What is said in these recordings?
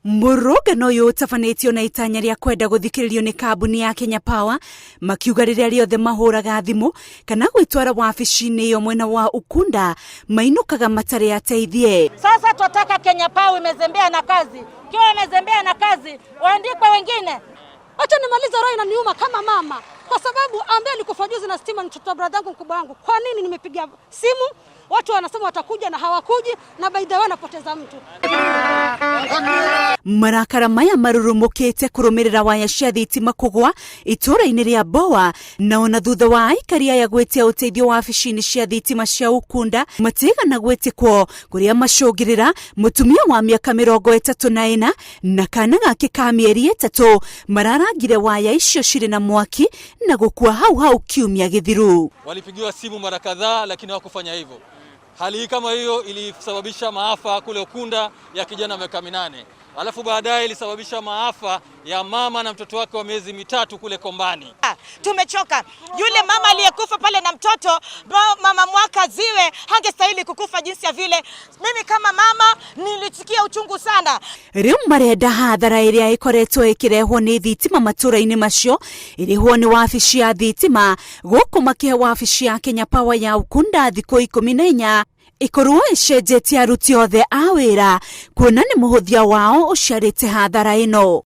Mũrũrũngano ũyũ ũtabanĩtio na itanya rĩa kwenda gũthikĩrĩrio nĩ kambuni ya Kenya Power makiuga rĩrĩa rĩothe mahũraga thimũ kana gwĩtwara wabici-inĩ ĩyo mwena wa Ukunda mainũkaga matarĩ ateithie. Sasa twataka Kenya Power imezembea na kazi, kiwa imezembea na kazi waandikwe wengine. Acha nimalize, roho inaniuma kama mama, kwa sababu ambaye alikufa juzi na stima ni mtoto wa brother yangu mkubwa wangu. Kwa nini nimepiga simu watu wanasema watakuja na hawakuji, na by the way napoteza mtu. Marakara maya marurumũkĩte kũrũmĩrĩra waya cia thitima kũgwa itũũra-inĩ rĩa Boa, na ona thutha wa aikari aya gwĩtia ũteithio wabici-inĩ cia thitima cia Ukunda matigana gwĩtĩkwo, kũrĩa macũngĩrĩra mũtumia wa mĩaka 34 na kana gake ka mĩeri 3 mararangire waya icio cirĩ na mwaki na gũkua hau hau kiumia gĩthiru. Walipigiwa simu mara kadhaa lakini hawakufanya hivyo. Hali hii kama hiyo ilisababisha maafa kule Ukunda ya kijana miaka 8. Alafu baadaye ilisababisha maafa ya mama na mtoto wake wa miezi 3 kule Kombani. Tumechoka. Yule mama aliyekufa pale na mtoto, mama Mwaka Ziwe, hangestahili kukufa jinsi ya vile. Mimi kama mama nilisikia uchungu sana. Riu marenda hathara ĩrĩa ĩkoretwo ĩkĩrehwo nĩ thitima matũra-inĩ macio ĩrĩhwo nĩ wabici ya thitima gũkũ makĩhe wabici ya Kenya Power ya Ukunda thikũ 14 ĩkorwo ĩcenjetie aruti othe a wĩra kuona nĩ mũhũthia wao ũciarĩte hathara ĩno.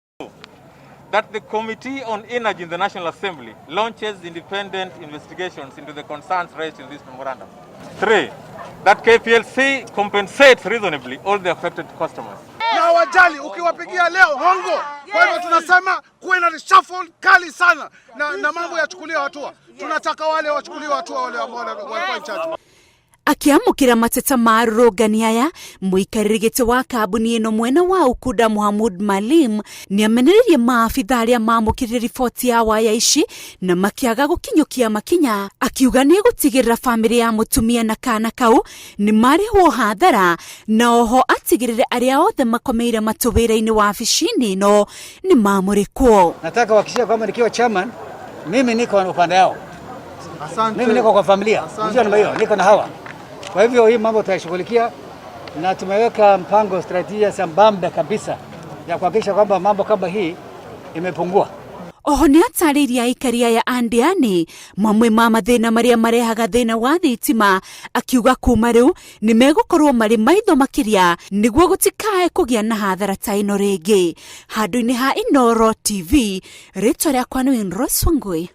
That the Committee on Energy in the National Assembly launches independent investigations into the concerns raised in this memorandum. 3, that KPLC compensates reasonably all the affected customers. Na wajali ukiwapigia leo hongo. Kwa hivyo tunasema kuwe na reshuffle kali sana na mambo yachukuliwe hatua. Tunataka wale wachukuliwe hatua wale ambao walikuwa in charge. Akiamũkĩra mateta ma arũrũngani aya, mũikarĩri gĩtĩ wa kambuni ĩno mwena wa Ukunda Mohamud Malim nĩamenereirie maabitha arĩa mamũkĩrire riboti ya waya ici na makĩaga gũkinyũkia makinya, akiuga nĩegũtigĩrĩra bamĩrĩ ya mũtumia na kana kau nĩmarĩhwo hathara, na oho atigĩrĩre arĩa othe makomeire matũ wĩra-inĩ wabici-inĩ ĩno nĩmamũrĩkwo. Nataka kuhakikishia kwamba nikiwa chairman mimi niko upande yao. Asante. Mimi niko kwa familia. Asante. Ndio hiyo, niko na hawa. Kwa hivyo hii mambo tutashughulikia na tumeweka mpango strategia sambamba kabisa ya kuhakikisha kwamba mambo kama hii imepungua. Oho nĩ atarĩirie aikari aya a Ndiani mamwe ma mathĩna marĩa marehaga thĩna wa thitima, akiuga kuma rĩu nĩ megũkorwo marĩ maitho makĩria nĩguo gũtikae kũgĩa na hathara ta ĩno rĩngĩ. Handũ-inĩ ha Inooro TV, rĩtwa rĩakwa nĩ Winrose Wangui.